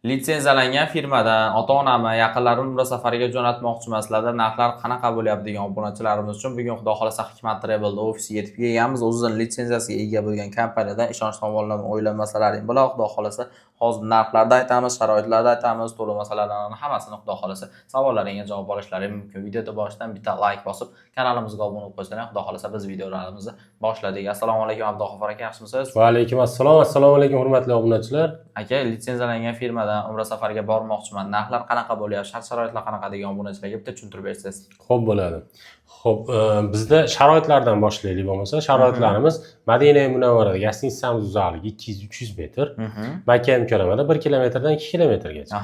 Litsenziyalangan firmadan ota-onamni, yaqinlarimni umra safariga jo'natmoqchiman. Sizlarda narxlar qanaqa bo'lyapti degan obunachilarimiz uchun bugun, Xudo xohlasa, Hikmat Travel'da ofisiga yetib kelganmiz. O'zining litsenziyasiga ega bo'lgan kompaniyadan ishonch tomonlama o'ylanmasalaring bo'ladi. Xudo xohlasa, hozir narxlarni aytamiz, sharoitlarni aytamiz, to'lov masalalarini hammasini, Xudo xohlasa, savollaringga javob olishlaring mumkin. Videoda boshidan bitta layk bosib, kanalimizga obuna bo'lib qo'ysanglar, Xudo xohlasa, biz videolarimizni boshladik. Assalomu alaykum, Abdug'afur aka, yaxshimisiz? Va alaykum assalom. Assalomu alaykum, hurmatli obunachilar. Aka, litsenziyalangan firmadan umra safariga bormoqchiman. Narxlar qanaqa bo'lyapti, shart-sharoitlar qanaqa degan obunachilarga bitta tushuntirib bersangiz. Xo'p, bo'ladi. Xo'p, bizda sharoitlardan boshlaylik bo'lmasa. Sharoitlarimiz: Madina Munavvarada гостиница miz uzoqligi 200-300 metr, Makka Mukarramada 1 kilometrdan 2 kilometrgacha.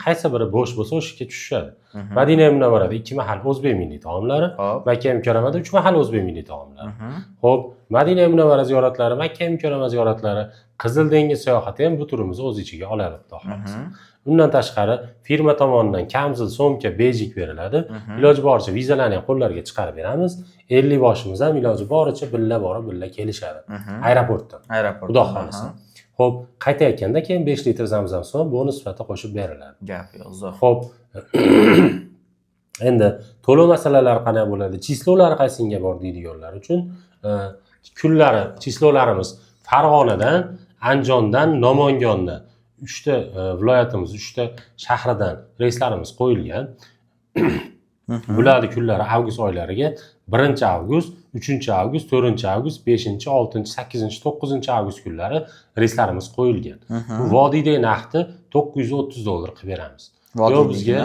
Qaysi biri bo'sh bo'lsa, o'sha yerga tushishadi. Madina Munavvarada ikki mahal o'zbek milliy taomlari, Makka Mukarramada uch mahal o'zbek milliy taomlari. Xo'p, Madina Munavvara ziyoratlari, Makka Mukarrama ziyoratlari, Qizil dengiz sayohati ham bu turimizni o'z ichiga oladi, Xudo xohlasa. Undan tashqari, firma tomonidan kamzul, сумка, bejik beriladi. Iloji boricha vizalarni ham qo'llariga chiqarib beramiz. 50 boshimiz ham iloji boricha billa borib, billa kelishadi aeroportdan. Aeroport. Xudo xohlasa. Xo'p, qaytayotganda keyin 5 litr zamzam suvi bonus sifatida qo'shib beriladi. Gap yo'q, zo'r. Xo'p, endi to'lov masalalari qanday bo'ladi, число lari qaysinga bor deydiganlar uchun kunlari, число larimiz Farg'onadan, Andijondan, Namangandan, uchta viloyatimiz uchta shahridan reyslarimiz qo'yilgan. Bularni kunlari avgust oylariga: 1-avgust, 3-avgust, 4-avgust, 5, 6, 8, 9-avgust kunlari reyslarimiz qo'yilgan. Bu vodiydagi narxni 930 dollar qilib beramiz. Yo'q, bizga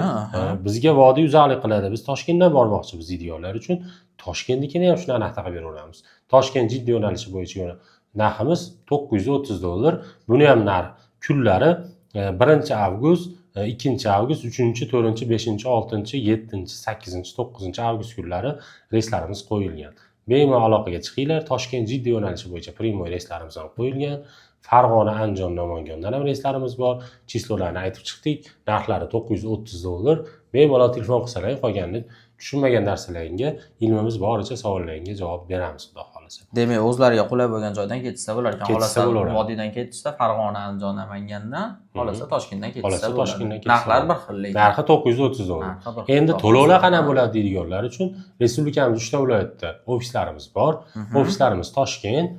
bizga vodiy uzoqlik qiladi, biz Toshkentdan bormoqchimiz deydiganlar uchun Toshkentnikini ham shunaqa narxda qilib beraveramiz. Toshkent Jidda yo'nalishi bo'yicha narximiz 930 dollar. Buni ham narx kunlari 1-avgust, 2-avgust, 3, 4, 5, 6, 7, 8, 9-avgust kunlari reyslarimiz qo'yilgan. Bemalol aloqaga chiqinglar. Toshkent Jidda yo'nalishi bo'yicha прямой reyslarimiz ham qo'yilgan. Farg'ona, Andijon, Namangandan ham reyslarimiz bor. Число larni aytib chiqdik, narxlari 930 dollar. Bemalol telefon qilsalar, qolganini tushunmagan narsalaringga ilmimiz boricha savollaringga javob beramiz, Xudo xohlasa. Demak, o'zlariga qulay bo'lgan joydan ketishsa bo'lar ekan. Ketishsa Xohlasa bo'laveradi. vodiydan ketishsa, Farg'ona, Andijon, Namangandan, xohlasa Toshkentdan ketishsa Xohlasa bo'ladi. Toshkentdan ketsa Narxlar bo'ladi. bir xil lekin. Narxi 930 dollar. Narxi bir xil. Endi Xudo to'lovlar xohlasa. qanaqa bo'ladi deydiganlar uchun respublikamiz uchta viloyatda ofislarimiz bor. Ofislarimiz Toshkent,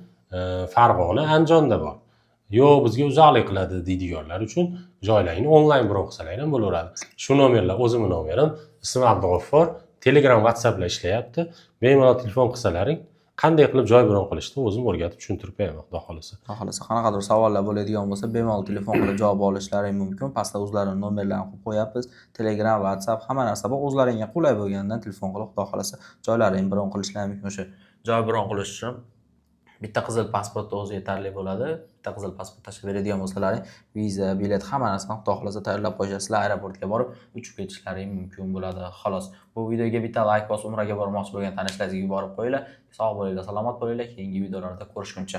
Farg'ona, Andijonda bor. Yo'q, bizga uzoqlik qiladi deydiganlar uchun joylaringni onlayn bron qilsalar ham bo'laveradi. Shu nomerlar o'zimni nomerim, ismim Abdug'affor, Telegram, WhatsApplar ishlayapti. Bemalol telefon qilsalaring, qanday qilib joy bron qilishni o'zim o'rgatib, tushuntirib beraman, Xudo xohlasa. Xudo xohlasa, qanaqadir savollar bo'ladigan bo'lsa, bemalol telefon qilib javob olishlaring mumkin. Pastda o'zlarini nomerlarini qo'yib qo'yapmiz. Telegram, WhatsApp, hamma narsa bor. O'zlaringga qulay bo'lganidan telefon qilib, Xudo xohlasa, joylaringni bron qilishlari mumkin. O'sha joy bron qilish uchun bitta qizil pasportni o'zi yetarli bo'ladi. Bitta qizil pasport tashlab beradigan bo'lsalaring, viza, bilet, hamma narsani, Xudo xohlasa, tayyorlab qo'yishadi. Sizlar aeroportga borib, uchib ketishlaring mumkin bo'ladi, xolos. Bu videoga bitta layk bosib, umraga bormoqchi bo'lgan tanishlaringizga yuborib qo'yinglar. Sog' bo'linglar, salomat bo'linglar. Keyingi videolarda ko'rishguncha.